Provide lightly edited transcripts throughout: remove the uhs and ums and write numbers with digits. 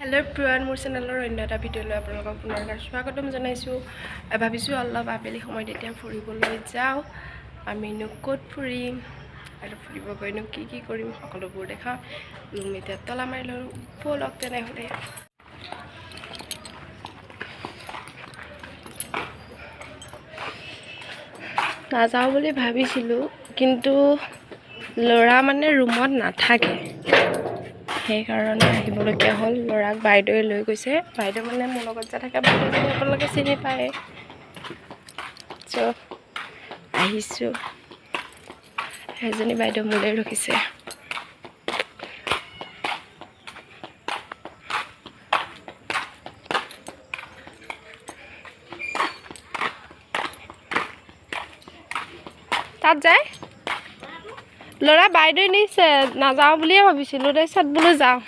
Hello' everyone, মোৰ চেনেলৰ অন্য এটা ভিডিঅ'লৈ আপোনালোকক পুনৰবাৰ স্বাগতম জনাইছোঁ। ভাবিছোঁ অলপ আবেলি সময়ত এতিয়া ফুৰিবলৈ যাওঁ। আমিনো ক'ত ফুৰিম আৰু ফুৰিব গৈনো কি কি কৰিম সকলোবোৰ দেখাম। ৰুম এতিয়া তলা মাৰি ল'লোঁ, ব'লক তেনেহ'লে। নাযাওঁ বুলি ভাবিছিলোঁ, কিন্তু ল'ৰা মানে ৰুমত নাথাকে, সেইকাৰণে আহিবলগীয়া হ'ল। ল'ৰাক বাইদেৱে লৈ গৈছে। বাইদেউ মানে মোৰ লগত যে থাকে বাইদেউজনী আপোনালোকে চিনি পায়। চ' আহিছোঁ, সেইজনী বাইদেউ মোলৈ ৰখিছে। তাত যায় ল'ৰা বাইদেৱে নিছে, নাযাওঁ বুলিয়ে ভাবিছিলোঁ, তাৰপিছত বোলো যাওঁ।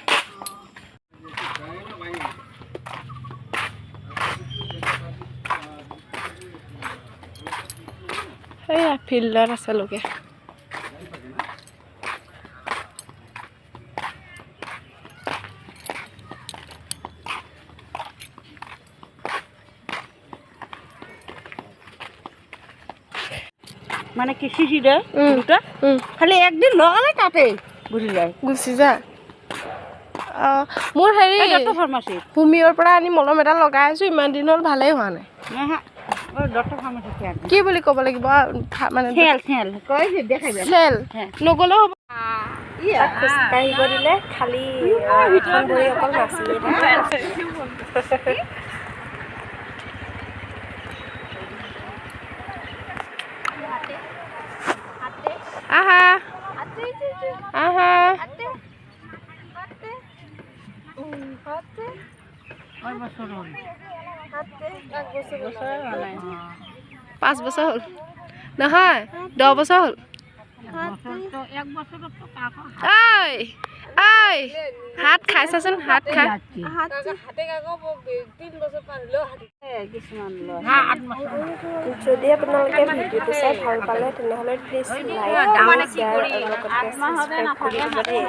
সেয়া ফিল্ডত আছে লোকে। মানে কি শিশিৰে দুটা খালি একদিন লগালে তাতে গুচি যায়। গুচি যায়। মোৰ হেৰি দত্ত ফাৰ্মাচী হোমিঅ'ৰ পৰা আনি মলম এটা লগাই আছোঁ, ইমান দিন হ'ল ভালেই হোৱা নাই। দত্ত ফাৰ্মাচী কি বুলি ক'ব লাগিব মানে চেল নগ'লেও হ'ব। খোজকাঢ়িব দিলে খালি এখন ভৰি অকল নাচিয়ে থাকে। আহা আহা, 5 বছৰ হ'ল নহয়, 10 বছৰ হ'ল। ঐ ঐ, হাত খাইছাচোন, হাত খাই। যদি আপোনালোকে ভিডিঅ'টো চাই ভাল পালে তেনেহ'লে প্লিজ লাইক, শ্বেয়াৰ আৰু লগতে ছাবস্ক্ৰাইব কৰি দিব দেই।